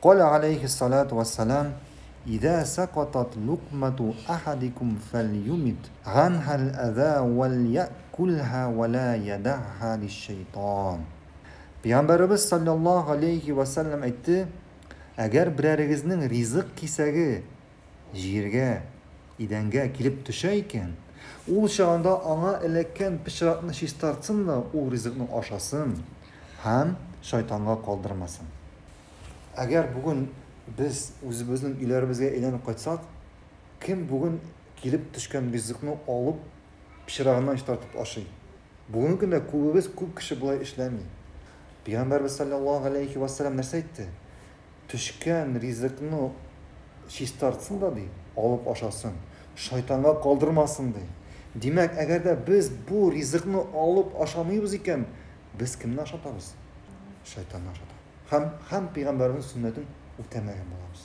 Каля алейхиссалату вассалам, «Иза сакатат лукмату ахадикум фальюмит ганха ал-аза вал якульха ва ла ядахха лиш-шайтан». Пәйгамбәребез саллаллаһу алейхи ва саллям әйтте, әгәр берәрегезнең ризык кисәге җиргә, идәнгә килеп төшә икән, ул чагында аңа эләккән пычракны чистартсын да ул ризыкны ашасын һәм шайтанга калдырмасын. Әгәр бүген без үзебезнең өйләребезгә әйләнеп кайтсак, кем бүген килеп төшкән ризыкны алып, пычрагыннан чистартып ашый? Бүгенге көндә күбебез, күп кеше болай эшләми. Пәйгамбәрбез саллаллаһу алейхи ва саллям нәрсә әйтте? Төшкән ризыкны чистартсын да ди, алып ашасын, шайтанга калдырмасын ди. Димәк, әгәр дә без бу ризыкны алып ашамыйбыз икән, без кемне ашатабыз? Шайтанны ашатабыз. Һәм һәм пәйгамбәрнең сөннәтен үтәмәгән булабыз.